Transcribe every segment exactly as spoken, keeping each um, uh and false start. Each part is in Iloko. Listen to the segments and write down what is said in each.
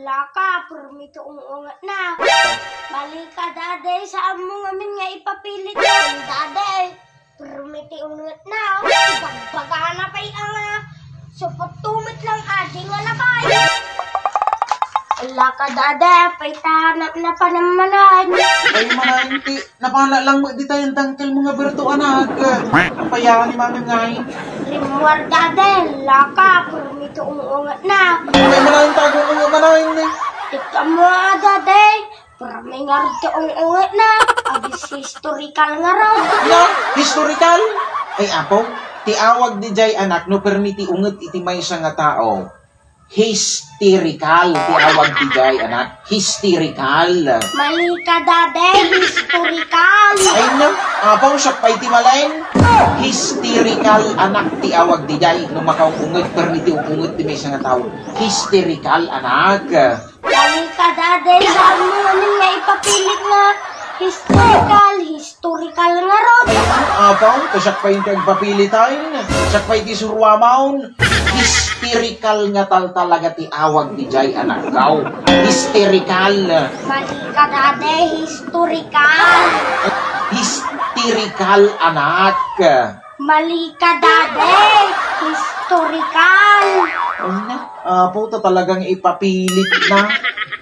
Laka, permi ti ung-ungetna. Mali ka, Dade. Saanmo ngamin nga ipapilit na. Dade, permi ti ungetna. Ibagbagana pay a nga. Supot tumit lang adi nga labay. Laka, Dade. Pay ta na, napanammanain. Ay, manain ti Napala lang met dita yan tangkelmo nga Berto, anak. Apay a ni Mami ngay? Rimmuar, Dade, laka, permi ti ung-ungetna. Ay, manayon tago, ay, manayon ni. Ikaw mo, Dade, permi ngarud ti ung-ungetna. Abis historical ngarud. Na, historical? Ay, apo, ti awag dijay, anak, no permi ti unget iti maysa nga tao. Hysterical ti awag dijay, anak. Hysterical. Mali ka, Dade. Historical. Ay, no. Apaw, siya pay ti malen. Hysterical, anak, ti awag dijay. No makaunget, permi ti unget ti maysa nga tao. Hysterical, anak. Mali ka, Dade. Saanmo ngamin nga ipapilit nga historical, historical ngarud. Apaw, ta siak pay ti agpapilitayn. Siak pay ti suruamaon. Hysterical nga tal talaga ti awag dijay, anakkaw. Hysterical. Mali ka, Dade. Historical. Hysterical, anak. Mali ka, Dade. Historical. Ano? Apo, ta talagang ipapilit na.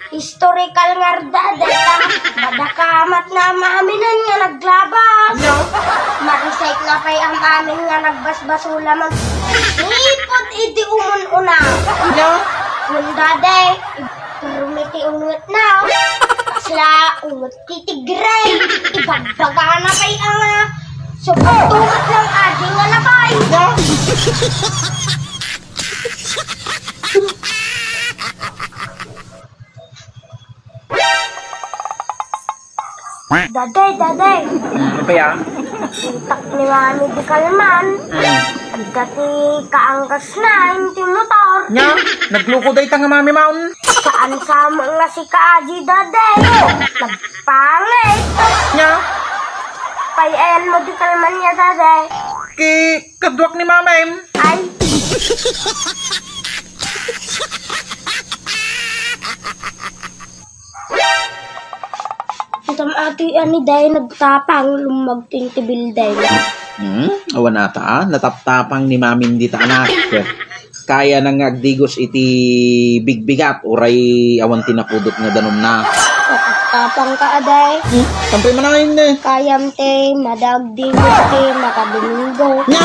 Historical nga, Dade, ta. Madakamat na maaminan nga naglabas. Ano? Marisay na pay am-amin nga nagbasbasol a mag-, ipod iti umun-una. Ano? Kun, Dade, permi ti ungetna. Kasla unget ti tigre. Ibagbagana pay a nga. Supot tumit lang adi nga labay. Dade, Dade. Hmm, ano pa ya? Itak ni Mami di kalman. Hmm. Adda ti kaangkasna, inti motor. Nya, nagluko dayta nga Mami maun. Saan sa mo nga si Kaji, Dade? Nagpangit. Nya? Pay-ayan mo di kalman niya, Dade. Ki, kaduak ni Mami. Ay. Itam ati ani day nagtapang lumag ti bilday. Hmm? Awan ata, ah. Nataptapang ni Mamin dita anak. Kaya na nga agdigos iti bigbigat, uray awan ti napudot nga danumna. Nataptapang ka, aday. Hmm? Kampay manayon, eh. Kayam ti madagdigos ti makadomingo. Nya?